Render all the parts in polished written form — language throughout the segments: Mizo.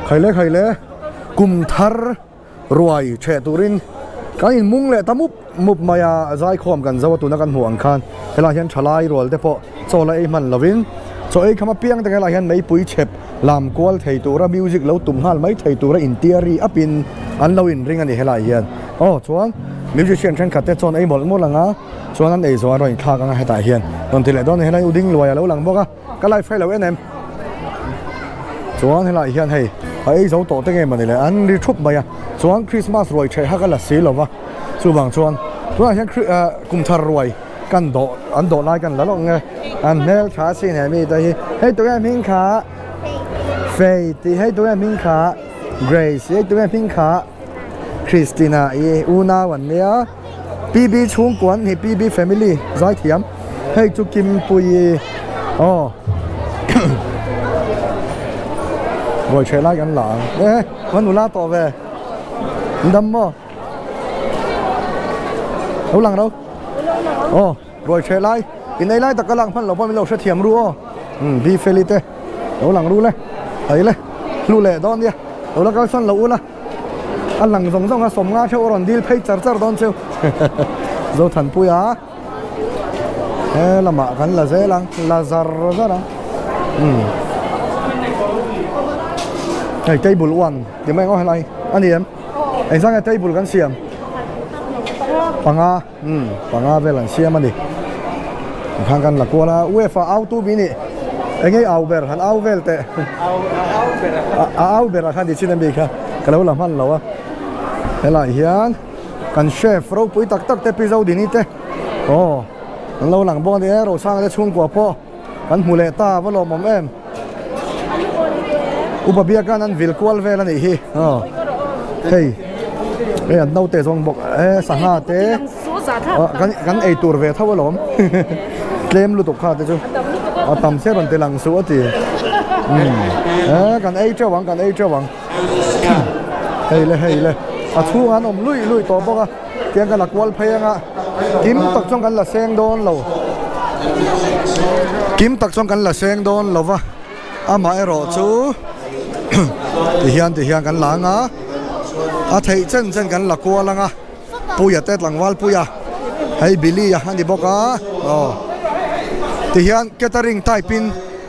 Khaile khaile kum thar ruai theh turin kan in mung leh ta mup mup mai a, zaikhawm kan zo a tuna kan hmuh ang khan helaiah hian thalai rual te pawh chaw la ei hman lovin chaw ei kham apiang te helaiah hian meipui chhep lam kual thei tura music lo tum nghal mai thei tura intiari apin an lo inring a ni helaiah hian aw chuan musician thenkhat te chuan ei mawlh mawlh ang a chuan an ei zawh an rawn inthlak ang a hetah hian rawn ti leh dawn a ni helai u ding luai a lo lang bawk a. Ka live hre lo en em. Chuan helaiah hian hei a ei zo tawh te nge mawni le an ri thup mai a. Chuan Christmas ruai ṭheh kha ka la si lo va. Chuvang chuan tunah hian eh kum thar ruai kan dawh an dawh lai kan la lawk nge. An hmel tha sin he mi te hi. Hei tunge hming kha Faith tih hei tunge hming kha Grace hei tunge hming kha Christina i unau an nia. PB chhungkua an ni PB family zaithiam hei chu Kimpuii aw ruai ṭheh lai kan la ang e va nula tawh ve an dam maw lo lang ro aw ruai ṭheh lai in ei lai tak ka lang hman lo pawh min lo hrethiam ru aw umm B feli te lo lang ru le hei le hlu leh dawn nia lo la kalsan lo ula. A lang zawng zawng a sawm nga theuh a rawn dil phei char char dawn cheu Zothanpui a he lamah kan la zel ang la zar zar ang umm hei table one ti mai ang aw helai a ni em engzah nge table kan siam panga umm panga vel an siam a ni tikhan kan la kual a uefa au tu mi nih eng nge au ber han au vel teh a au ber a khan ti chin ami kha ka lo la hman lo a helaiah hian kan chef ropui tak tak te pi Zodini te aw an lo lang bawk a ni e Rosanga te chhungkua pawh kan hmu leh ta va lawmawm em upa biakan an vil kual vel a nih hi aw hei hei an naute zawng bawk e sangha te kan kan ei tur ve tho alawm tlem lutuk kha te chu a tam se rawn ti lang suh a ti e kan ei teuh ang kan ei teuh ang hei le hei le a chhungah an awm luih luih tawh bawk a. Tiang kan la kual phei anga kim tak chuan kan la seng dawn lo kim tak chuan kan la seng dawn lo va amah erawh chu ti hian ti hian kan la anga a theih chen chen kan la kual anga puia te tlangval puia hei Billy a ani bawk a aw ti hian catering type in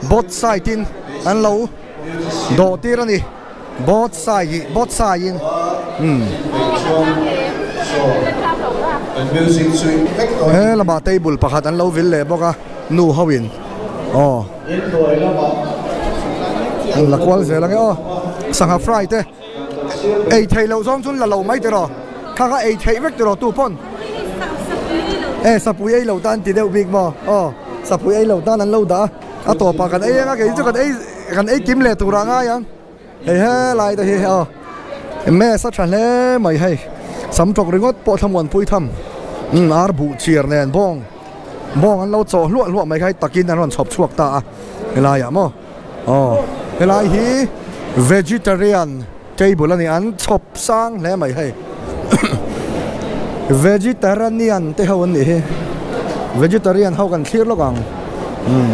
both side in an lo dawh tir a ni. Both side hi both side in umm he lamah table pakhat an lo vil leh bawk a nu ho in aw an la kual zel ange aw sangha fry te ei theih loh zawng chu an la lo mai tiraw kha kha ei theih vek tiraw tu pawn e sapui ei lo tan ti deuh bik maw aw sapui ei lo tan an lo dah a. A tawpah kan ei anga kei chu kan ei kan ei kim leh turah ngai ang hei helai te hi aw mess a tha hle mai hei sam tawk ringawt pawh thlamuanpui tham umm ar buh chiar nen bawng bawng an lo chawh hluah hluah mai kha hei takin an rawn chhawp chhuak ta a helaiah maw aw helai hi vegetarian table a ni an chhawp sang hle mai hei vegetarian te ho an nih hi vegetarian ho kan thlir lawk ang umm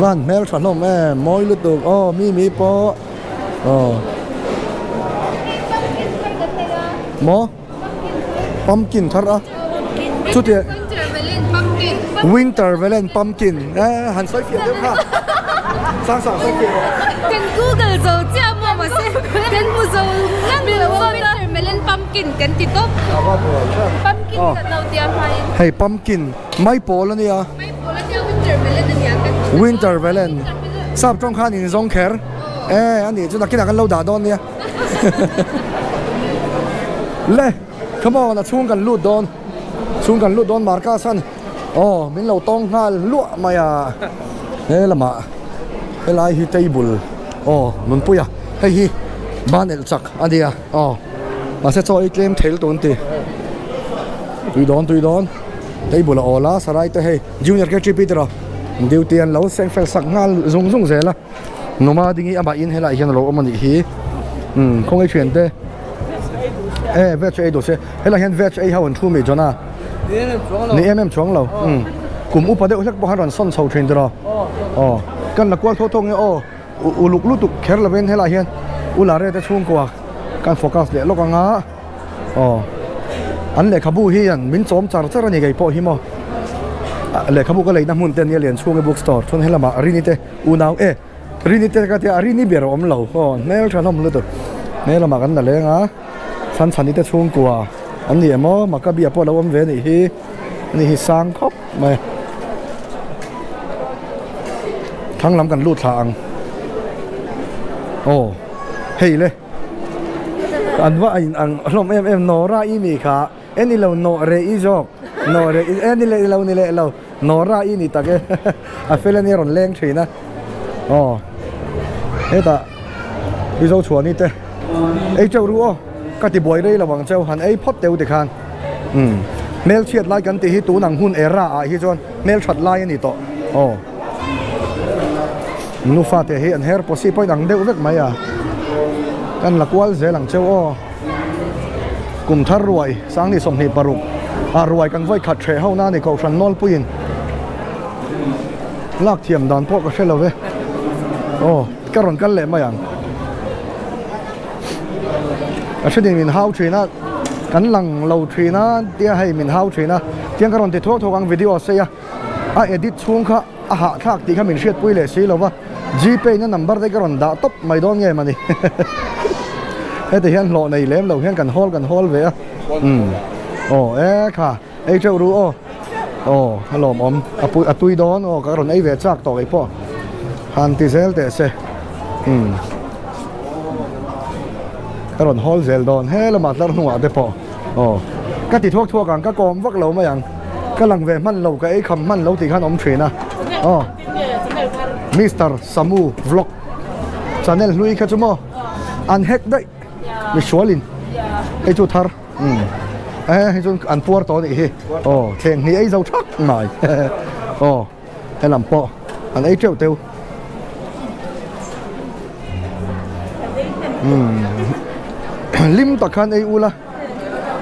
van hmel tha hlawm em mawi lutuk aw mi mi pawh aw maw pumpkin thar a chutia winter velen pumpkin e han sawi fiah deuh kha sang sang sawi fiah rawh kan google zo chiah maw mahse kan hmu zo ngang lo a winter melon pumpkin kan ti tawp pumpkin kan lo tia hmain hei pumpkin mai pawl a nia mai pawl a nia winter melon a nia kan ti winter melon sap tawng khan in zawng kher e a nih chu nakinah kan lo dah dawn nia. Le come on a chhung kan lut dawn chhung kan lut dawn Marcus an aw min lo tawng nghal luah mai a he lamah helai hi table aw nunpui a hei hi ban elh chak a nia aw mahse chaw ei tlem thei lutuk an ti tui dawn tui dawn table a awl a sarai te hei junior K_T_P te rawh duty an lo seng fel sak nghal zung zung zel a. Numa ding hi amah in helaiah hian a lo awm a nih hi umm khawngaih thian te e veg ei duh se helaiah hian veg ei ho an thu mai Johna ni em em chuang lo umm kum upa deuh hlek pawh khan rawn sawn chho thin tiraw aw kan la kual thaw thaw nge aw uluk lutuk kher lovin helaiah hian. Ulare te chhungkua kan focus leh lawk ang a aw an lehkhabu hian min chawm char char a ni kei pawh hi maw lehkhabu ka leina hmun te ania Lianchhunga book store chuan helamah Rini te unau e Rini te ka tia a Rini ber a awm lo aw hmel tha hlawm lutuk helamah kan la leng a Chhanchhani te chhungkua an ni em aw Maccabi ah pawh a lo awm ve a nih hi ani hi sang khawp mai thlang lam kan lut thla ang aw hei le an va in ang hlawm em em Nora i nih kha en i lo nawh reh i zawk nawh reh i en i leh lo ni leh lo Nora i ni tak e a fel ania rawn leng thin a aw hetah Mizo chhuani te ei teuh ru aw ka ti buai rei lo ang cheu han ei phawt teuh tikhan umm hmelchhiat lai kan tih hi tun ang hun era ah hi chuan hmelthat lai a ni tawh aw nufa te hi an her pawsi pawhin ang deuh vek mai a kan la kual zel ang cheu aw kum thar ruai sangni 26 a ruai kan vawi khat hreh ho na ni kohhran nawlpuiin lak thiam dan pawh ka hre lo ve aw ka rawn kal leh mai ang. A thenin min hau thin a, kan lang lo thin a tia hei min hau thin a, tiang ka rawn ti thuak thuak ang video a sei a, a edit chhung kha a hahthlak tih kha min hriatpui leh si lo va, gpay na number te ka rawn dah tawp mai dawn nge mawni heti hian hlawh nei lem lo hian kan hawl kan hawl ve a, umm aw e kha ei teuh ru aw, aw a lawmawm a pui a tui dawn aw ka rawn ei ve chak tawh kei pawh han ti zel teh se umm. Ka rawn hawl zel dawn he lamah tlar hnungah te pawh aw ka ti thuak thuak ang ka kawm vak lo mai ang ka lang ve hman lo ka ei kham hman lo tih khan awm thin a aw Mister Samu vlog channel hlui kha chu maw an hack daih misualin hei chu thar umm e hei chu an puar tawh anih hi aw thleng hnih ei zo thak mai aw. Helam pawh an ei teuh teuh. Umm lim tak khan ei ula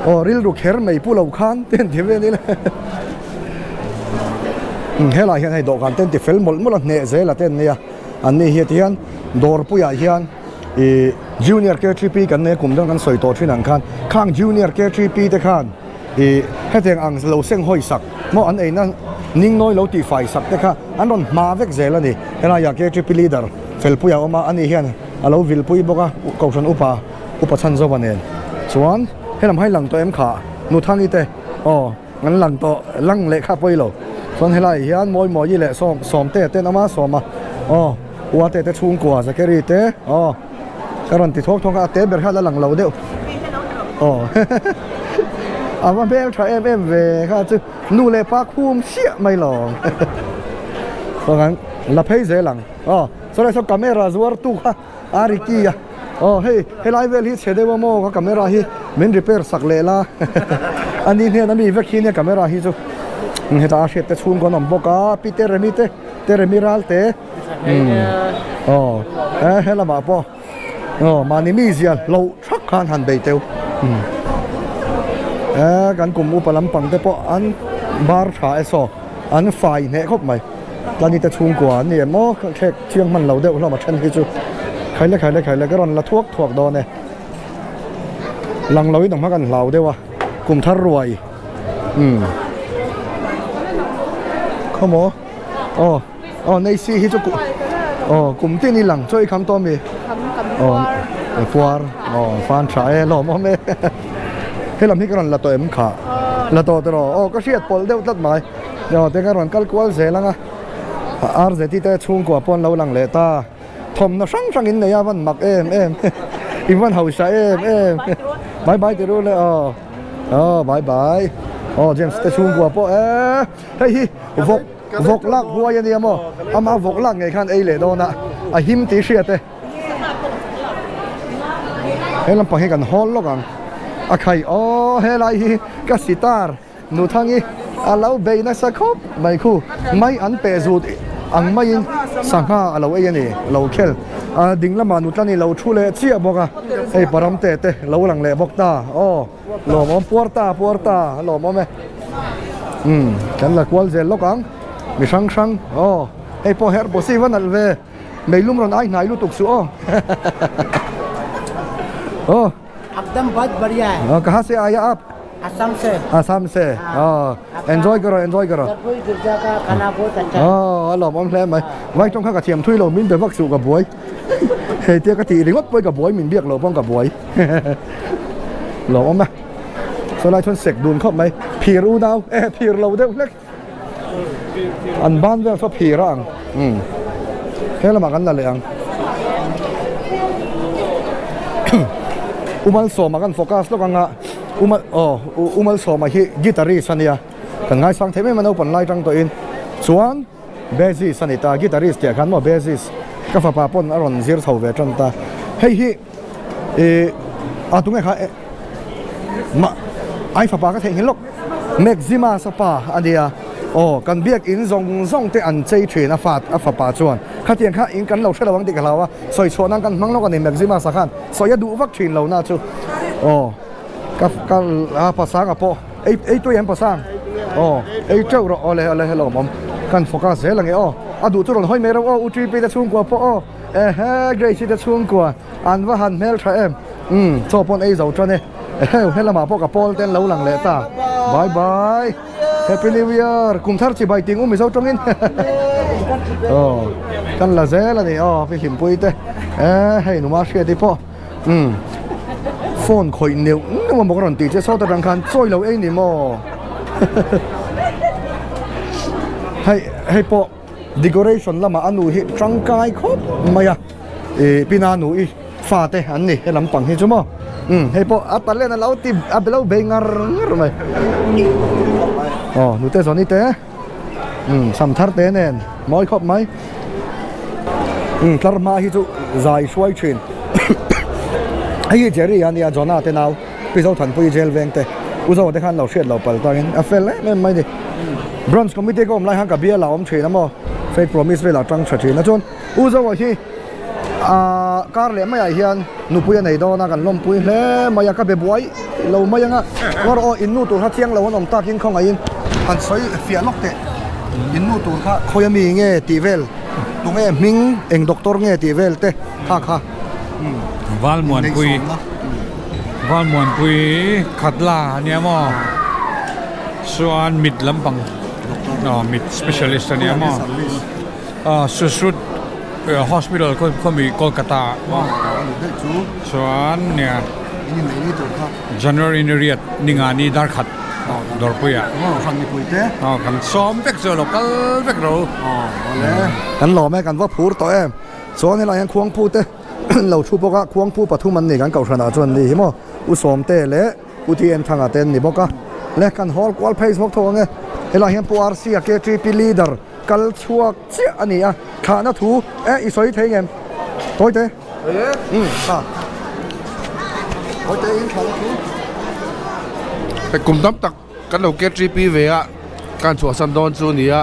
aw rilru kher mai pu lo khan te an ti ve nila umm helai hian hei dawhkan te an ti fel mawlh mawlh a hneh zel a te an nia an ni hi tihian dawrpuiah hian ih junior K3P kan nei a kum dang kan sawi tawh thin ang khan khang junior K3P te khan. Ih, hetiang ang lo seng hawi sak maw an eina ning nawi lo tih fai sak te kha an rawn hma vek zel a ni. Helaiah KTP leader Felpuia a awm a, ani hian a lo vilpui bawk a, Kohhran upa, Upa Chhanzova nen chuan helam hai lang tawh em kha Nuthangi te aw an lang tawh lang leh kha pawi lo. Chuan helaiah hian Mawimawi leh Sawm Sawmtea te an awm a, Sawma aw Uate te chhungkua Zakeri te aw. Ka rawn ti thawk thawk a, a te ber kha a la lang lo deuh. Aw a va hmel tha em em ve kha chu nu leh pa khum chiah mai lo. Chuan la phei zel ang. Aw saw lai saw camera zuar tu kha a ri ki a. Aw hei helai vel hi chhe deuh a maw ka camera hi min repair sak leh la. Ani hnen ami vek hi nia camera hi chu. Hetah a hriat te chhung kan awm bawk a, pi Teremi te Teremi ral te. Aw he helamah pawh aw mahni mi zia hloh thak khan han bei teuh e kan kum upa lampang te pawh an bar tha e saw an fai hneh khawp mai tlani te chhungkua an ni em aw thlek chiang hman lo deuh hlawm a then hi chu khaile khaile khaile ka rawn la thuak thuak dawn e lang lo in ang hma kan hlau deuh a kum thar ruai umm khawmaw aw. Aw nei si hi chu aw kum tin i lang chaw i kham tawh mi aw puar aw fan tha e lawm awm e helam hi ka rawn la tawh em kha la tawh te rawh aw ka hriat pawlh deuh tlat mai aw te ka rawn kal kual zel ang a RZT te chhungkua pawh an lo lang leh ta thawmhnaw hrang hrang in nei a van mak em em in van hausa em em bye bye ti ru le aw aw bye bye aw James te chhungkua pawh e hei hi vawk Vawk lak huai a nia maw? Amah vawk lak ngei khan ei leh dawn a, a him tih hriat e. He lampang hi kan hawl lawk ang. A khai aw helai hi ka sitar Nuthangi a lo bei nasa khawp mai khu. Mai an peh zut ang maiin sangha a lo ei a ni, lo khel. A ding lamah Nutlani lo thu leh chiah bawk a, hei Paramte te lo lang leh bawk ta aw. Lawmawm puar ta puar ta a lawmawm e umm kan la kual zel lawk ang mi hrang hrang aw hei pawh herh pawh si va nalh ve meilum rawn ai hnai lutuk suh aw. Oh. Ekdam bahut badhiya hai. Oh, kaha se aaya aap? Assam se. Assam se. Oh, enjoy karo, enjoy karo. Darpui girja ka khana bahut acha hai. Oh, a lawmawm hle mai. Vai tawng kha ka thiam thui lo, min be vak suh ka buai. Hei tia ka tih ringawt pawh i ka buai, min biak lo pawh ka buai. Lawmawm a. Saw lai chuan sek dun khawp mai. Phir unau, eh phir lo deuh hlek. An ban vel saw phir a ang. Umm. He lamah kan la leh ang. Umal sawma kan focus lawk ang a. Umal aw Umal sawma hi guitarist a nia. Kan ngaisang thei mai mai naupang lai tang tawhin. Chuan bassist a ni ta. Guitarist tih ah khan maw bassist ka fapa pawn a rawn zir chho ve tan ta. Hei hi ih a tunge kha ma ai fapa ka theihnghilh lawk. Maxima sapa a nia. Aw kan biak in zawng zawng te an chei thin a fa a fapa chuan khatiang kha in kan lo hre lo ang tih ka hlau a sawi chhuah nan kan hmang lawk a ni Maxima sa khan sawi a duh vak thin lo na chu aw ka ka a pasanga pawh ei ei tui em pasang aw ei teuh rawh awle awle hello awm kan focus zel ang e aw a duh chu rawn hawi mai reuh aw u Tripi te chhungkua pawh aw ehe Grace-i te chhungkua an va han hmeltha em umm chaw pawn ei zo tan e. Eheu he lamah pawh ka pawl te an lo lang leh ta. Bye bye. Happy New Year. Kum thar chibai ting u Mizo tawngin. Aw kan la zel a ni aw pi hlimpui te. Eh hei numa hriat hi pawh umm phone khawih neuh neuh a maw ka rawn tih che sawt atang khan chawi lo ei ni maw. Hei hei pawh Decoration lamah a nu hi tangkai khawp mai a, ih pina nu i fate an ni he lampang hi chu maw umm hei pawh a talent a lo ti a lo bei ngar ngar mai aw nute zawni te umm sam thar te nen mawi khawp mai umm tlar hma hi chu zai hruai thin hei hi Jerry a nia Jonah te nau. Pi Zothanpui jail veng te U Zoa te khan lo hriat lo pal tangin a fel em em mai ni. Branch committee ka awm lai khan ka bial a awm thin a maw Faith Promise velah tang tha thin a chuan U Zoa hi aaa kar leh maiah hian nupui a nei dawn a kan lawmpui hle mai a ka be buai lo mai anga ngaw rawh aw in nu tur kha chiang lo an awm takin khawngaihin han sawi fiah lawk teh in nu tur kha khawi ami nge tih vel tunge hming eng doctor nge tih vel te kha kha. Valmuanpui Valmuanpui Khatla a nia maw chuan mit lampang aw mit specialist a nia maw aw Sushrut hospital khawmi Kolkata ah maw chuan nia January ni riat ni nga ni darkhat dawrpuiah aw kan sawm vek chu a lo kal vek ro. Kan lawm e kan va phur tawh em. Chuan helaiah hian khuangpu te an lo thu bawk a, khuangpu pathum an ni kan kohhran ah chuan ni hi maw U Sawmte leh U TN Thanga te an ni bawk a, le kan hawl kual phei zawk tho ang e, helaiah hian Pu RC a KTP leader kal chhuak chiah a ni a, thlahna thu e i sawi thei ngem tawite umm a tawite in thlahna thu. Hei kum tam tak Kan lo KTP ve a, kan chhuahsan dawn chu nia,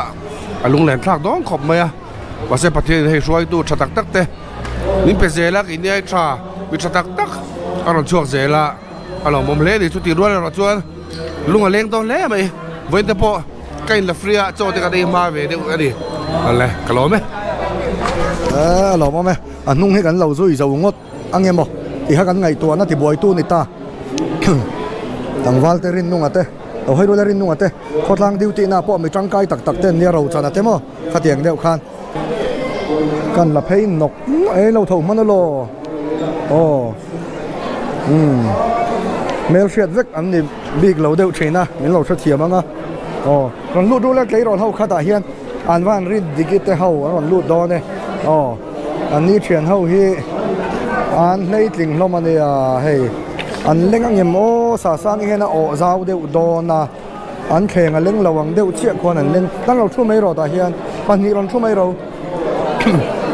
a lunglen thlak dawn khawp mai a, mahse Pathianin hei hruaitu tha tak tak te min pe zel a, keini ai tha mi tha tak tak a rawn chhuak zel a, a lawmawm hle a ni. Chutih rual erawh chuan lung a leng dawn hle mai, vawiin te pawh ka inla free a, chaw te kan ei hma ve deuh a ni, awle ka lawm e. A lawmawm e, a hnung hi kan lo zui zo ngawt. Ang emaw tih kha kan ngaihtuahna tibuaitu ni ta. Tlangval te Rinnunga te, lo hawi ruala Rinnunga te, khawtlang duty na pawh mi tangkai tak tak te an nia Rochana te maw khatiang deuh khan kan la phei nawk nawk e lo tho hman elaw aw umm hmelhriat vek an ni bik lo deuh thin a min lo hrethiam ang a aw rawn lut rual a tleirawl ho khatah hian an van rin diki te ho an rawn lut dawn e aw. An ni thian ho hi an hleitling hlawm a nia hei an leng angem aw sasang hian a awh zau deuh dawn a an thleng a leng lo ang deuh chiah khuan an leng kan lo thu mai rawh tah hian pahnih rawn thu mai ro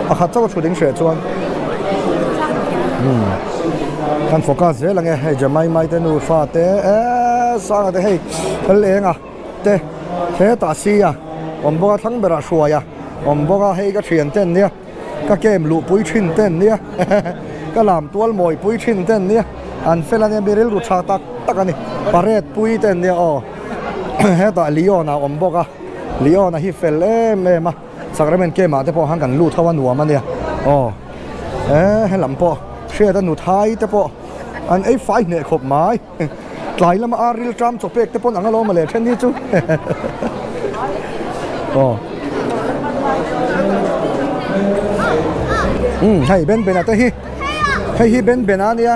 pakhat chauh a thu ding hreh chuan umm kan focus zel ang e hei Jamai mai te nufa te eee sanga te hei thil eng a. te hetah sia awm bawk a thlang berah hruai a awm bawk a hei ka thian te an nia ka kem luh pui thin te an nia ka lam tual mawi pui thin te an nia an fel a nia mi rilru tha tak tak a ni parade pui te an nia aw hetah Leon a awm bawk a Leon a hi fel em em a sacrament kem ah te pawh khan kan lut ho a nuam a nia aw eh helam pawh hriat a nuthai te pawh. An ei fai hneh khawp mai. Tlai lama ar ril tram chaw pek te pawn ang alawm a le then hi chu. Aw. Umm hei Ben Bena te hi hei hi Ben Bena ania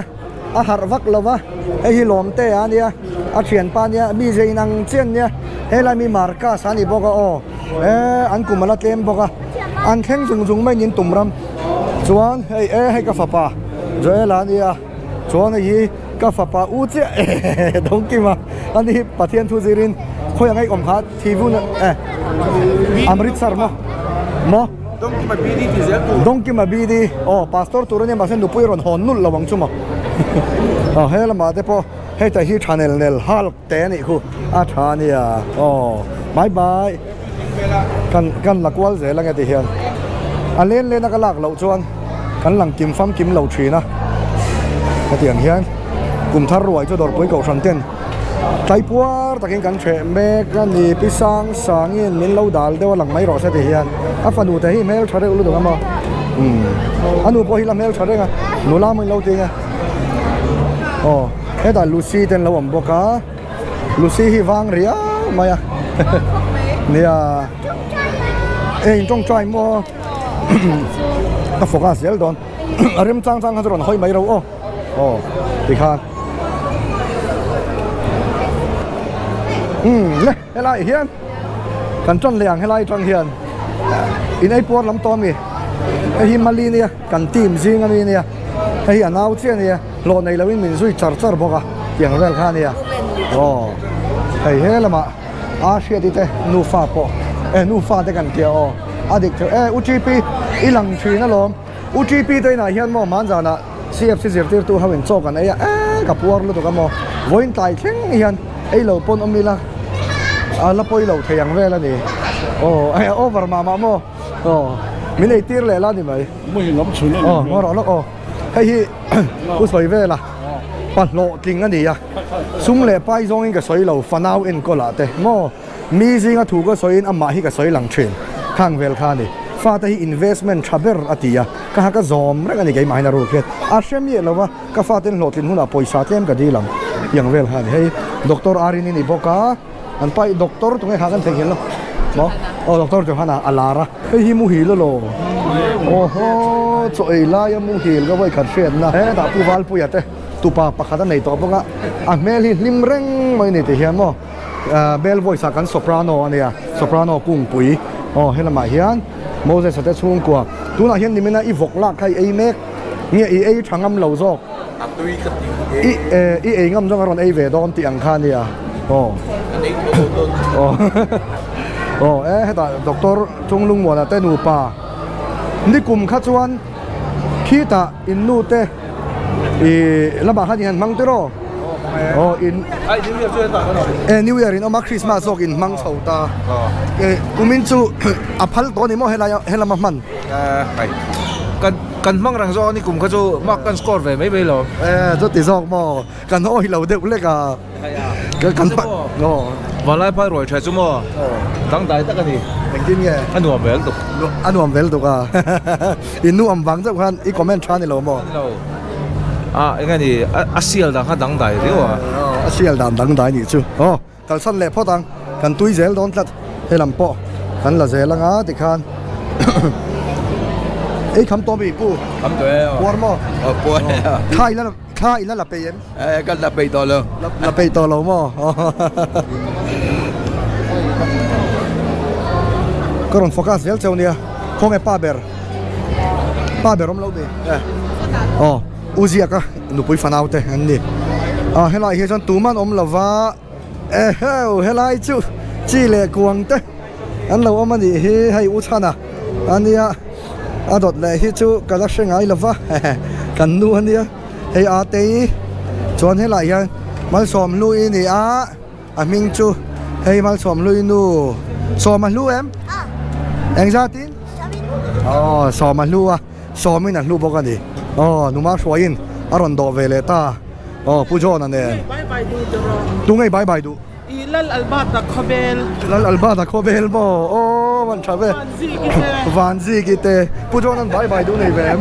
a harh vak lo va hei hi Lawmte a nia a thianpa ania mi zei inang chian nia helai mi Marcus a ni bawk a aw eh an kum ala tlem bawk a an thleng zung zung mai niin tum ram chuan hei eh hei ka fapa Joel a nia. Chuan hei hi ka fapa u chiah dawngkim a, ani hi Pathian thu zirin khawi ang eiawm kha thi vun eh Amritsar maw maw Dawngkima BD ti zel tur. Dawngkima BD aw pastor tur ania mahse nupui rawn hawn nulh lo ang chu maw aw he lamah te pawh hei ta hi tha nel nel halk te anih khu a tha ania aw bye bye kan kan la kual zel ange ti hian a len len a ka lak loh chuan kan lang kim fam kim lo thin a hetiang hian kum thar ruai chu dawrpui kohhran ten tlaipuar takin kan hreh mek a ni pi sang sangin min lo dal deuh a lang mai rawh se ti hian a fanu te hi hmeltha reuh lutuk a maw umm a nu pawh hi la hmeltha reng a nula maw in lo ti ang e aw hetah Lucy te an lo awm bawk a. Lucy hi vang riau mai a nia e in tawngtai maw ka focus zel dawn a rem chang chang kha chu rawn hawi mai ro aw aw tikhan umm le helai hian kan tan leh ang helai atang hian in ei puar lam tawh ami hei hi mali nia kan team zing ami nia hei hi a nau chiah ania. Hlawh nei loin min zui char char bawk a tiang vel kha ania aw hei he lamah a hriati te nufa pawh eh nufa te kan tia aw a dik theuh eh u TP i lang thin alawm u TP te inah hian maw hmanzanah CFC zirtirtu ho in chaw kan ei a eh ka puar lutuk a maw vawiin tlai thleng hian ei lo pawn awm ila a la pawi lo thei ang vel a ni aw eh over mah mah maw aw min ei tir leh la ni mai aw ngaw rawh lawk aw. Hei hi u sawi vel a, pa hlawhtling a ni a, sum leh pai zawngin ka sawi lo, fanau enkawl ah te maw, mi zinga thu ka sawiin amah hi ka sawi lang thin, khang vel kha a ni. Fate hi investment tha ber a ti a, ka ha ka zawm reng a ni keimah hian a ruk hian a hre miah lo va, ka faten hlawhtlin hunah pawisa tlem ka dil ang tiang vel kha a ni. Hei Doctor Arini ni bawk a, an pa hi Doctor tunge kha kan theihnghilh lo maw, aw Doctor Johana a lar a. Hei hi muhil elaw? Awhaw, chaw ei laia muhil ka vawikhat hriatna. Hetah Pu Valpuia te tupa pakhat a nei tawh bawk a, a hmel hi hlim reng mai ni tihian maw bell voice ah kan soprano a nia, soprano kungpui aw helamah hian Moses a te chhungkua tunah hian nimina i vawk lak kha i ei mek nge i ei tha ngam lo zawk i i ei ngam zawng a rawn ei ve dawn tih ang kha a nia aw aw. Aw e hetah doctor Chunglungmuana te nupa nikum kha chuan khitah in nu te ih lamah khan in han hmang tiraw aw in e new year in awm a christmas zawk in hmang chho ta e kumin chu a phal tawh a ni maw helai helama hman kan kan hmang reng zawk a ni kum kha chu mark kan score ve mai mai lo e chuti zawk maw kan awih lo deuh lek a. Kan pa aw. Vanlai phai ruai tha chu maw dangdai tak a ni. Engtin nge? A nuam vel tuk. A nuam vel tuk a. I nu am vang deuh khan i comment tha ni lo maw? Ni lo. A eng a ni a sial dan kha dangdai riau a. A sial dan dangdai nih chu. Aw kalsan leh phawt ang. Kan tui zel dawn tlat. Helam pawh kan la zel anga tikhan ei kham tawh mi pu? Kham tawh e. Puar maw? Aw puar e. Thla ila Thla ila la peih em? Eh, ka la peih tawh lo. La peih tawh lo maw? Ka rawn focus zel cheu nia. Khawnge pa ber? Pa ber awm lo mi? Eh. Aw, U Ziaka nupui fanau te an ni. Ah, helai hi chuan tuman awm lova. Eheu, helai chu chi leh kuang te an lo awm a nih hi. Hei U Chhana a nia. A dawt leh hi chu ka la hre ngai lova kan nu a nia hei a tei chuan helaiah hian Malsawmhlui a ni a a hming chu hei Malsawmhlui nu Sawma hlu em engzatin aw Sawma hlu a Sawmin a hlu bawk a ni aw numa hruaiin a rawn dawh ve leh ta aw Pu John-a nen tunge bye bye duh. I Lal Albert-a khawvel. Lal Albert-a khawvel maw? Aw van tha ve. Vanziki te. Vanziki te. Pu John-a'n bai bai duh nei ve em?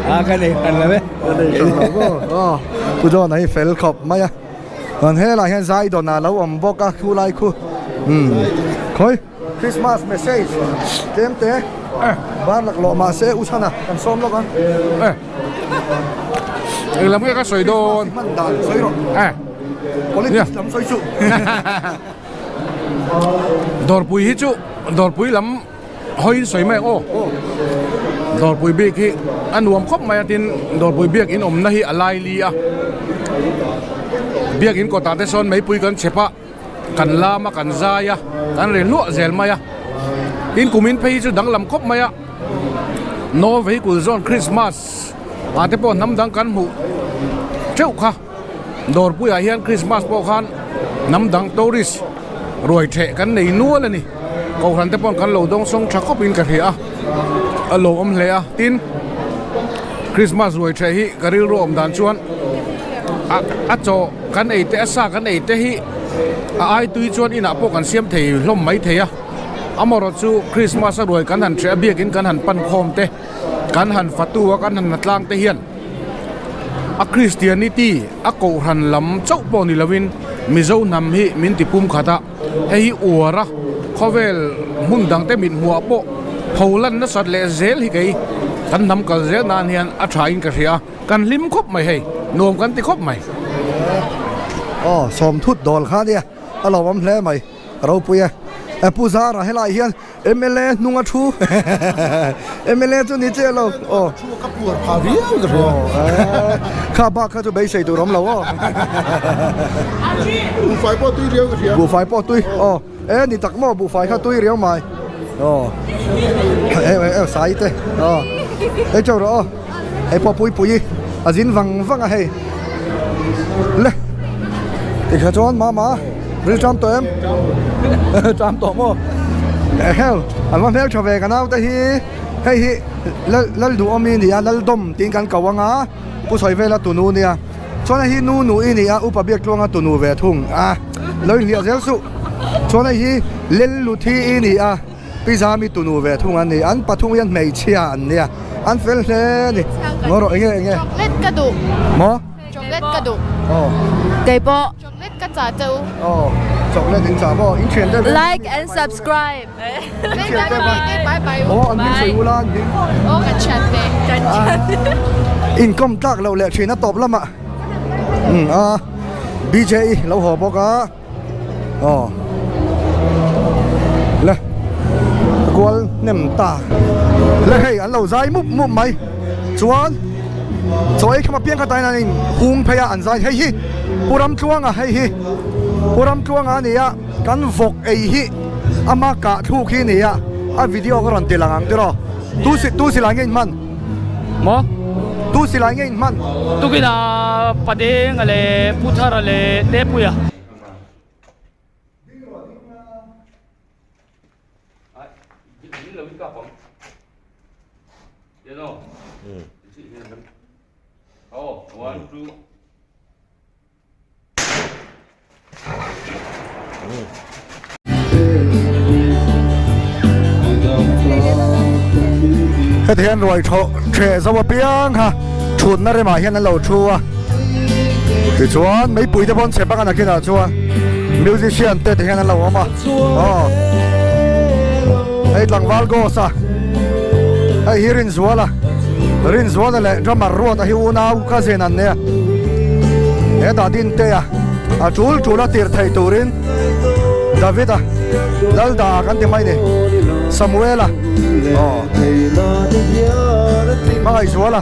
A ka nei hran lo e. Ka nei hran lo maw? Aw Pu John-a hi fel khawp mai a. Chuan helaiah hian Zaidawn-a lo awm bawk a khu lai khu. Umm khawi Christmas message tlem te bar laklawh mahse U Chhana kan sawm lawk a. Englam nge ka sawi dawn? Hman dan sawi rawh. Eh. Politics lam sawi chu. Dawrpui hi chu Dawrpui lam hawiin sawi mai ang aw. Dawrpui bik hi a nuam khawp mai a tin Dawrpui biak in awmna hi a lai li a. Biak in kawtah te sawn meipui kan chep a, kan lam a, kan zai a, kan ri hluah zel mai a. Tin kumin phei hi chu danglam khawp mai a. No vehicle zone Christmas ah te pawh hnam dang kan hmuh teuh kha dawrpuiah hian Christmas pawh khan hnam dang tourist ruai theh kan nei nual a ni kohhran te pawh kan lo dawng sawng tha khawpin ka hria a a lo awm hle a tin Christmas ruai theh hi ka rilru awm dan chuan a a chaw kan ei te a sa kan ei te hi a ai tui chuan inah pawh kan siam thei hlawm mai thei a. Amaherawh chu Christmas a ruai kan han hreh a biakin kan han pan khawm te, kan han fatu a kan han natlang te hian a Christianity a kohhran lam chauh pawh ni lovin Mizo hnam hi min ti pum khat a, hei hi uar a khawvel hmun dang te mit hmuh ah pawh pholan nasat leh zel hi kei kan hnam kal zel nan hian a tha in ka hria a, kan hlim khawp mai hei, nuam kan ti khawp mai. Aw sawmthut dawl kha nia a lawmawm hle mai. Ropui e. E Pu Zara helai hian mla hnung a thu mla chu ni chiah lo aw. Thu ka puar pha viau ka hria. Kha bak kha chu beisei tur awm lo aw. Buhfai pawh tui riau ka hria. Buhfai pawh tui aw. E ni tak maw buhfai kha tui riau mai. Aw. E e sai te aw. Hei chau rawh aw. Hei pawh pui pui a zin vang vang a hei. Le tikha chuan mama ril ṭam tawh em ṭam tawh maw hel an va hmel ṭha ve ka naute hi hei hi lal lal duhawmi a ni a laldawm tiin kan ko ang a pu sawi vela tunu a nia chuan hei hi nu nu i ni a upa biak tluanga tunu ve thung a lo inhliah zel suh chuan hei hi lel luthi i ni a. Pi Zami tunu ve thung an ni. An pathum hian hmeichhia an nia. An fel hle a ni. Ngaw rawh enge enge. Chocolate ka duh. Maw? Chocolate ka duh. Aw. Kei pawh. Chocolate ka chah che u. Aw. Chocolate in chah maw? In thian te ve. Like and subscribe. In thian te ve. Bye bye. Aw an hming sawi ula an hming. Aw kan thian te. Kan thian te. Inkawm tlak loh leh thin a tawp lamah. Umm a BJE lo haw bawk a. Aw le kual hnem ta le hei an lo zai mup mup mai chuan chaw ei kham apiang kha tain an in hung phei a an zai hei hi Pu Ramtluanga hei hi Pu Ramtluanga a ni a kan vawk ei hi ama kah thluk hi a ni a a video ka rawn ti lang ang tiraw tu si tu silai nge in hman maw tu silai nge in hman tukin ah Padenga leh Pu Thara leh Tepuia. Heti hian ruai thaw theh zo apiang kha thutna remah hian an lo thu a tichuan meipui te pawh an chhe bak a nakinah chuan musician te ti hian an lo awm a aw hei tlangval ghost a hei hi Rinzuala Rinzuala leh drummer Ruata hi unau cousin an nia hetah Dintea a tul tul a tir theih turin David-a Lalda kan ti mai ni Samuel-a aw Hmangaihzuala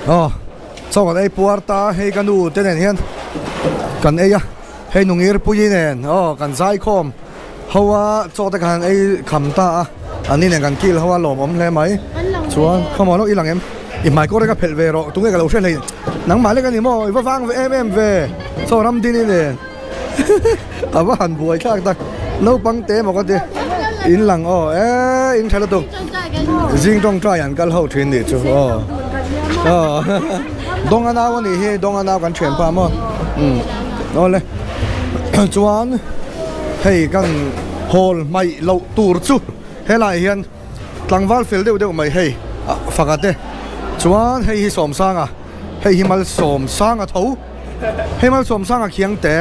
aw chaw kan ei puar ta hei ka nu te nen hian kan ei a hei nungir pui nen aw kan zaikhawm ho a chaw te kan han ei kham ta a an ni nen kan kil ho a lawmawm hle mai chuan khawmaw lo i lang em i hmai kawr hi ka phelh ve rawh tunge ka lo hre hlei nangmah lek a ni maw i va vang ve em em ve chaw ram din i nen a va han buai thlak tak naupang te maw ka ti in lang aw e in tha lutuk zing tawngtai an kal ho thin nih chu aw. Aw Dawnga nau a nih hi Dawnga nau kan thian pa maw umm awle chuan hei kan hawl hmaih loh tur chu helaiah hian tlangval fel deuh deuh mai hei faka te chuan hei hi Sawmsanga hei hi Malsawmsanga tho hei Malsawmsanga khiang te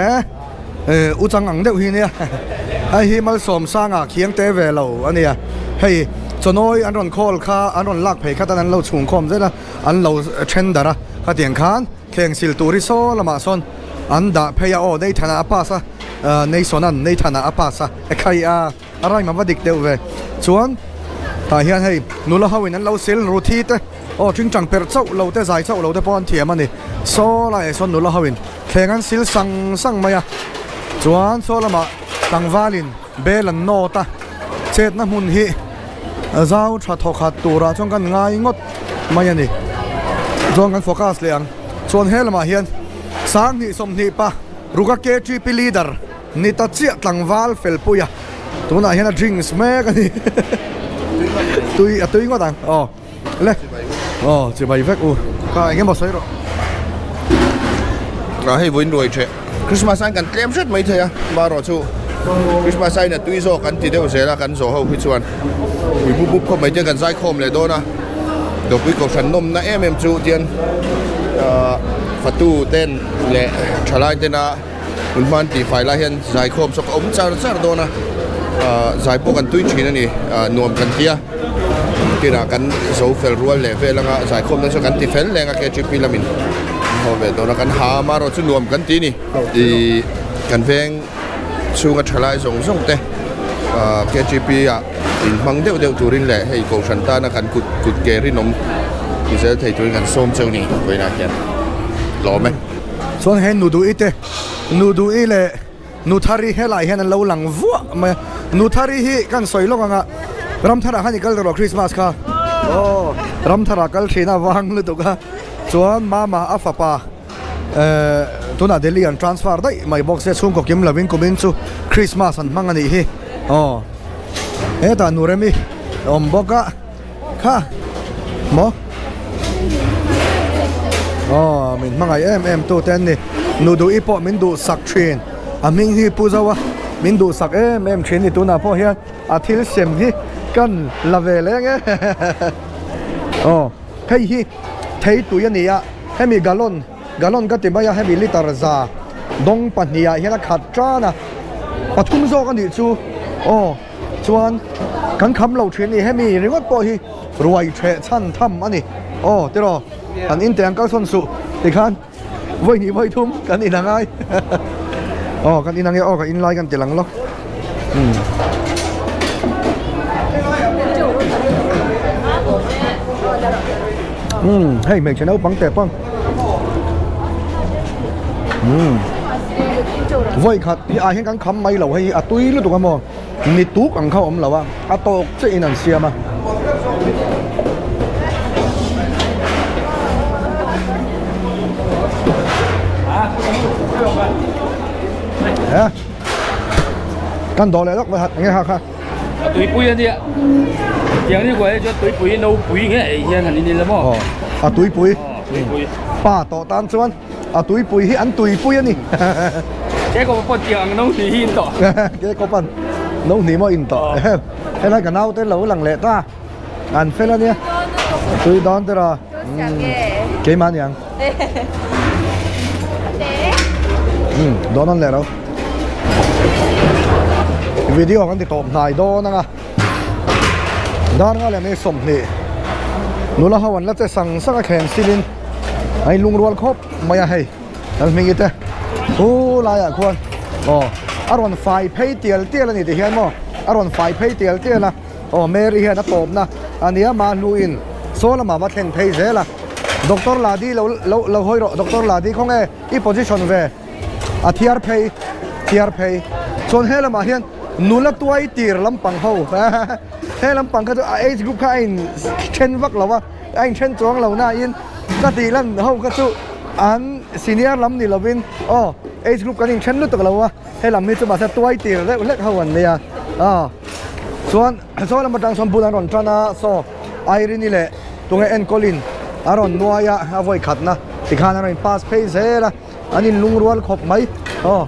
eh u chang ang deuh hi nia hei hi Malsawmsanga khiang te ve lo a nia hei chawnawi an rawn khawl kha an rawn lak phei khat a an lo chhung khawm zel a an lo then darh a khatiang khan thleng sil tur hi saw lamah sawn an dah phei a aw Nathan-a a pass a Nason-a'n Nathan-a a pass a ekhai a. A raim a va dik deuh ve. Chuan tah hian hei nula ho in an lo sil Ruthi te aw tingtang perh chauh lo te zai chauh lo te pawh an thiam a ni. Saw laiah sawn nula ho in thleng an sil sang sang mai a. Chuan saw lamah tlangval in bel an nawt a. Chetna hmun hi zau tha thawkhat turah chuan kan ngai ngawt mai a ni. Chuan kan focus leh ang. Chuan he lamah hian 20 20 pa Ruka KTP leader. Ni ta chiah tlangval fel pui a, tunah hian a drinks mek a ni tui a tui ngawt ang aw le aw chibai vek u kha eng emaw sawi rawh. A hei vawiin ruai theh Christmas an kan tlem hret mai thei a marawh chu Christmas aiin a tui zawk an ti deuh zel a kan zawh ho hi chuan ui bup bup khawp mai te kan zai khawm leh dawn a Dawpui Kohhran nawmna em em chu tian ahh fatu ten leh thalai tena Hun hman tih fai lai hian zaikhawm saw ka awm char char dawn a, ahh zai pawh kan tui thin a ni, ahh nuam kan ti a, tinah kan zo fel rual leh vel anga zaikhawm te chu kan ti fel leng a KTP lamin an haw ve dawn a, kan ha amaherawh chu nuam kan ti a ni, ihh kan veng chhunga tha lai zawng zawng te ahh KTP ah inhmang deuh deuh turin leh hei kohhran tana kan kut kut ke rinawm ti zel thei turin kan sawm cheu ni vawiinah hian lawm e. Chuan he Nuduhi te, Nuduhi leh Nuthari helai hian an lo lang vuah mai a. Nuthari hi kan sawi lawk ang a, Ramtharah khan i kal rawh Christmas kha. Aw, Ramtharah kal thin a vang lutuk a. Chuan Mama a fapa eh tunah Delhi an transfer daih mai bawk sia chhungkaw kim lovin kumin chu Christmas an hmang a nih hi. Aw, hetah Nuremi awm bawk a. Kha maw aw min hmangaih em em tu te an ni nu duh i pawh min duhsak thin a hming hi pu zo a min duhsak em em thin ni tunah pawh hian a thil sem hi kan la ve leng e aw hei hi thei tui a ni a hemi gallon gallon ka ti mai a hemi liter za dawng pahnih ah hian a khat tan a pathum zawk a nih chu aw. Chuan kan kham lo thin ni hemi ringawt pawh hi ruai theh chhan tham a ni. Aw tiraw kan in teh ang kal sawn suh tikhan vawi hnih vawi thum kan in angai. Aw kan in ange aw ka in lai kan ti lang lawk. Umm. Umm hei hmeichhe naupang teh pawh. Umm. Vawi khat hi ah hian kan kham mai lo hei a tui lutuk a maw. Ni tuk ang kha a awm lo a, a tawk chiah in an siam a. Kan dawh leh lawk mai hat enge ha kha. A tuipui a nia. Tiang ni kuai chuan tuipui nopui nge ei hian han in ila maw? Aw, a tuipui. Pa tawh tan chuan. A tuipui hi an tuipui a ni. Ke kawp pawh tiang ang no hnih hi in tawh. Ke kawp an no hnih maw in tawh. Helai ka naute lo lang leh ta. An fel a nia. Tui dawn te ra. Keimah ni ang. Dawn an leh lo. Video kan ti tawp hnai dawn anga. Dar nga leh mai 20 nula ho an la che sang sang a thleng silin a in lungrual khawp mai a hei kan hming te hu laiah khuan aw a rawn fai phei tial tial a ni ti hian maw a rawn fai phei tial tial a aw Mary hian a tawpna a nia mahnuin saw lamah va thleng phei zel a Doctor Ladi lo lo lo hawi rawh Doctor Ladi khawnge i position ve. A thiar phei thiar phei chuan he lamah hian nula tuai tir lampang ho he lampang kha chu a age group kha a in then vak lo a a in then chuang lo na in ka tih lan ho kha chu an senior lam ni lovin aw age group kan in then lutuk lo a he lam hi chu mahse tuai tir deuh hlek ho an nia aw chuan saw lam atang sawn bul an rawn tan a saw Irene-i leh tunge enkawlin. A rawn nuai a, a vawi khatna tikhan a rawn in pass phei zel a, an in lungrual khawp mai. Aw.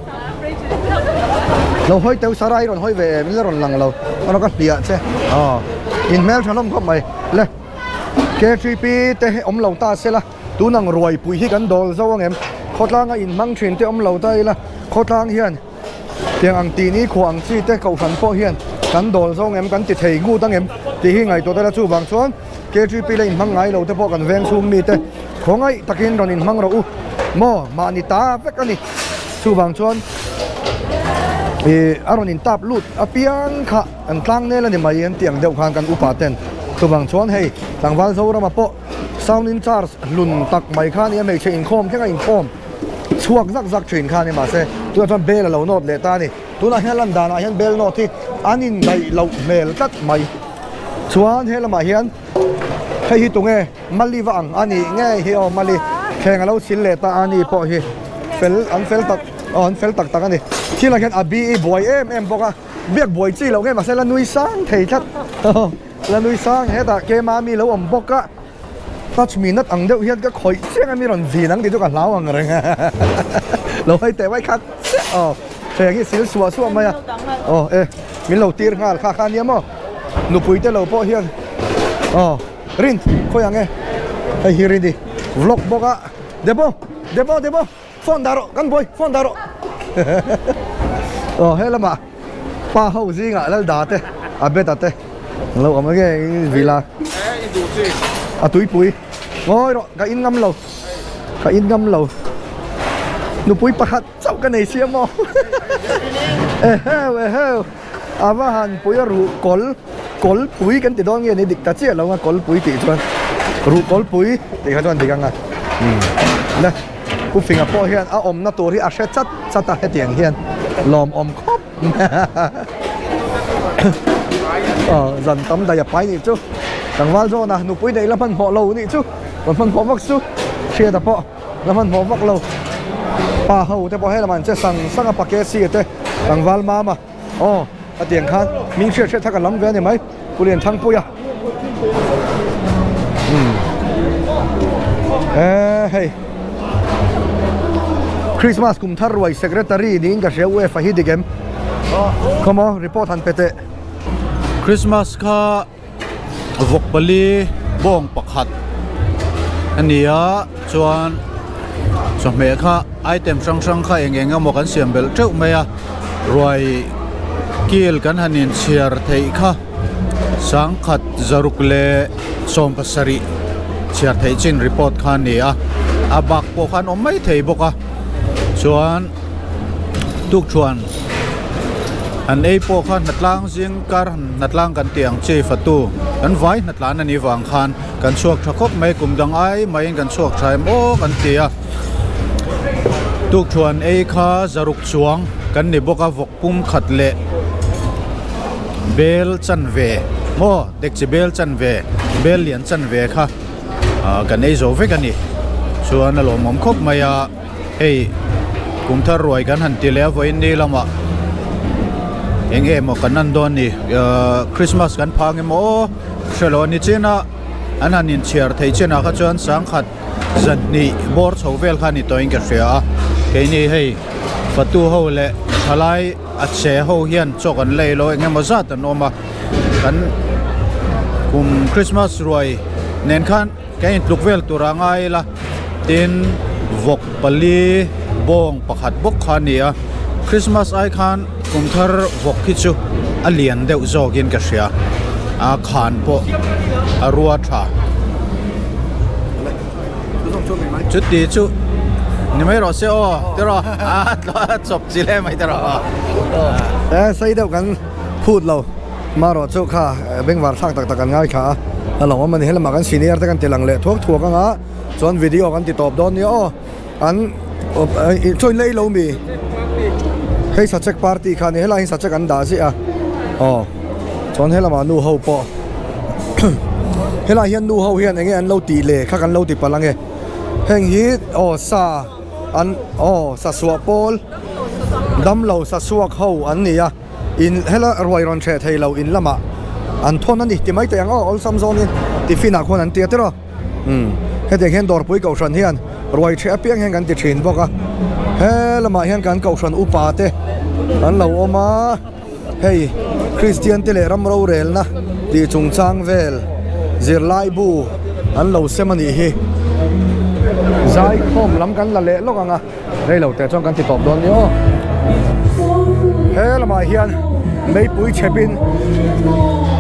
Lo hawi teuh sarai rawn hawi ve em in la rawn lang lo. A rawn ka hliah che. Aw. In hmeltha hlawm khawp mai. Le. K3P te awm lo ta sela tun ang ruai pui hi kan dawl zo ang em? Khawtlanga in hmang thin te awm lo ta ila khawtlang hian Tiang ang tih ni khuah ang chi te kohhran pawh hian kan dawl zawng em kan ti thei ngut ang em tih hi ngaihtuah ta ila chuvang chuan KGP la inhmang ngai lo te pawh kan veng chhung mi te khawngaih takin rawn inhmang rawh u maw mahni ta vek a ni chuvang chuan ih a rawn intap lut apiang kha an tlang nel a ni mai an tih ang deuh khan kan upa ten chuvang chuan hei tlangval Zorama pawh sound in charge hlun tak mai kha a ni a hmeichhe inkhawm thleng a inkhawm. chhuak zak zak thin kha a ni mahse tunah chuan bel a lo nawt leh ta a ni tunah hian lan danah hian bel nawt hi an indaih loh hmel tlat mai chuan he lamah hian hei hi tunge mali va ang a nih ngei hi aw mali thleng a lo sil leh ta a ni pawh hi fel an fel tak aw an fel tak tak a ni thilah hian a bi i buai em em bawk a biak buai chi loh ngei mahse la nui sang thei tlat la nui sang hetah keimah mi lo awm bawk a. Touch me not ang deuh hian ka khawih chiang a mi rawn vin ang tih chu ka hlau ang reng a lo hawi teh mai khat chiah aw thleng hi sil suah suah mai a aw e min lo tir nghal kha kha ania maw nupui te lo pawh hian aw rin khawi ang e hei hi rin i vlog bawk a debo debo debo phone dah rawh kan buai phone dah rawh aw he lamah pa ho zingah lalda te a beta te Lo awm nge vila a tuipui ngawi rawh ka in ngam lo ka in ngam lo nupui pakhat chauh ka nei sia maw eheu eheu a va han pui a ruh kawl kawl pui kan ti dawn nge ni dik ta chiah lo a kawl pui tih chuan ruh kawl pui tih kha chuan dik ang a le pu finga pawh hian a awmna tur hi a hre chat chat a hetiang hian lawmawm khawp. Zan tam daih a pai nih chu tlangval zawn a nupui daih la hmanhmawh lo nih chu rawn hmanhmawh vak chu hriat a pawh la hmanhmawh vak lo pa ho te pawh helamah an che sang sang a pake si te tlangval mama aw a tiang khan min hriat hriat kha ka lam ve a ni mai Pu Lianthangpuia umm eh hei Christmas kum thar ruai secretary niin ka hria uefa hi dik em khawmaw report han pe teh. Christmas kha vawk pali bawng pakhat a ni a chuan chawhmeh kha item hrang hrang kha eng eng emaw kan siam belh teuh mai a ruai kil kan han inchhiar theih kha sangkhat zaruk leh sawm pasarih chhiar theih chin report kha a ni a a bak pawh khan awm mai thei bawk a chuan tukthuan an ei pawh kha hnatlang zing kar hnatlang kan tih ang chi fatu kan vai hnatlan a nih vang khan kan chhuak tha khawp mai kum dang ai maiin kan chhuak tha em aw kan ti a tukthuan ei kha zaruk chuang kan ni bawk a vawk pum khat leh bel chanve maw dekchi bel chanve bel lian chanve kha ah kan ei zo vek a ni chuan a lawmawm khawp mai a hei kum thar ruai kan han ti leh a vawiin ni lamah eng emaw kan en dawn a ni ahh christmas kan phang emaw aw hrelo a ni chin a an han inchhiar theih chinah kha chuan sangkhat Zanhnih bawr chho vel kha ni tawhin ka hria a, keini hei fatu ho leh thalai a che ho hian chaw kan lei lo eng emaw zat an awm a, kan kum Christmas ruai nen khan kan intluk vel tur a ngai ila tin vawk pali bawng pakhat bawk kha a ni a, Christmas ai khan kum thar vawk hi chu a lian deuh zawkin ka hria a khan pawh a rua tha. Chuti chu ni mai rawh se aw ti rawh a chawp chi le mai ti rawh. E sei deuh kan phut lo marawh chu kha bengvar thlak tak tak kan ngai thla a a lo awm a ni helamah kan senior te kan ti lang leh thuak thuak anga chuan video kan ti tawp dawn nia aw an chuan lei lo mi hei sachek party kha a ni helai hi sachek an dah ziah a aw chuan helamah nu ho pawh helai hian nu ho hian enge an lo tih le kha kan lo ti palh ange heng hi aw sa an aw sa suah pawl damlo sa suak ho an ni a in hela ruai rawn hreh thei lo in lamah an thawn a ni ti mai teh ang aw awlsam zawngin tiffin ah khuan an ti a tiraw. Umm. Hetiang hian dawrpui kohhran hian ruai ṭheh apiang hian kan ti ṭhin bawk a. He lamah hian kan kohhran upa te an lo awm a, hei Kristian te leh ram rorelna tih chungchang vel zirlai bu an lo sem a nih hi. Zaikhawm lam kan la leh lawk ang a. Rei lo teh chuan kan ti tawp dawn ni aw. He lamah hian meipui chhepin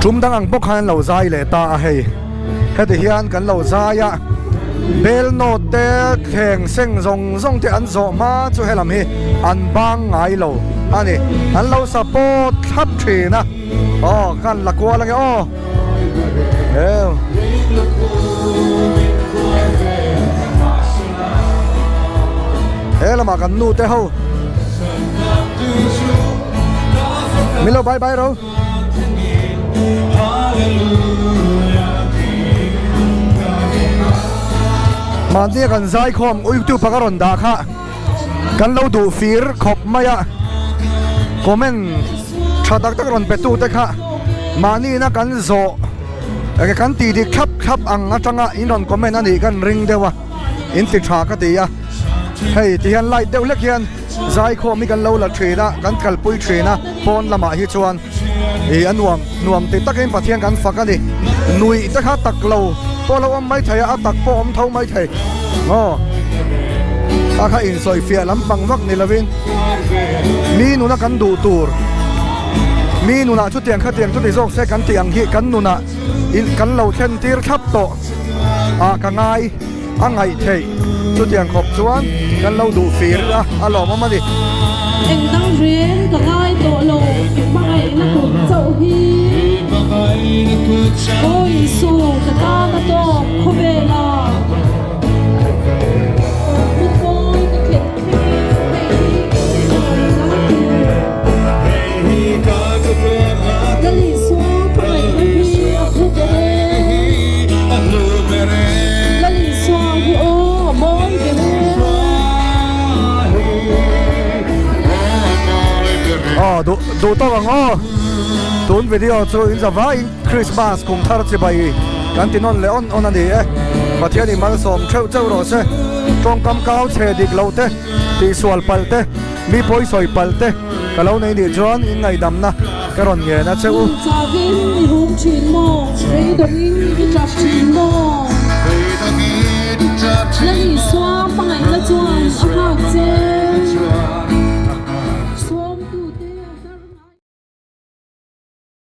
tum dang ang bawk khan an lo zai leh ta a hei. Heti hian kan lo zai a, bel nawt te thleng seng zawng zawng te an zawh hma chu helam hi an bang ngai lo a ni. An lo support thlap thin a, aw kan la kual ange aw. He lamah kan nu te ho Min lo bye bye ro Mahni a kan zai khawm YouTube a ka rawn dah kha kan lo duh fir khawp mai a comment tha tak tak rawn pe tu te kha mahni ina kan zawh enge kan tih dik thlap thlap ang atanga in rawn comment a nih kan ring deuh a in ti tha ka ti a hei ti hian light deuh hlek hian zaikhawm hi kan lo la thin a kan kalpui thin a pawn lamah hi chuan ih a nuam nuam ti takin Pathian kan fak a ni nuih te kha tak lo pawh lo awm mai thei a a tak pawh awm tho mai thei aw a kha insawi fiah lampang vak ni lovin mi nuna kan duh tur mi nunah chutiang khatiang chu ti zawk se kan tih ang hi kan nunah in kan lo thlen tir thlap tawh ah ka ngai a ngaih theih chutiang khawp chuan kan lo duh fir a a lawmawm a ni. Eng dang reng ka ngai tawh lo i hmangaihna kut chauh hi. Aw Isu ka tan a tawp khawvela. Hmunmawi ka thlen thlengin hei hi ka hmangaihna tur. Lal Isua hmangaihna hi a hlu ber e. Lal Isua hi aw a mawi ber e. Aw duh duh tawk ang aw. Tun video chu in za vaiin Christmas kum thar chibai kan ti nawn leh awn awn a ni e. Pathian in malsawm theuh cheuh rawh se. Tawngkam kau chhe dik loh te, tihsual palh te, mi pawi sawi palh te ka lo nei nih chuan in ngaihdamna ka rawn ngen a che u. Chauhin i rum thin maw? Beidawngin i tap thin maw?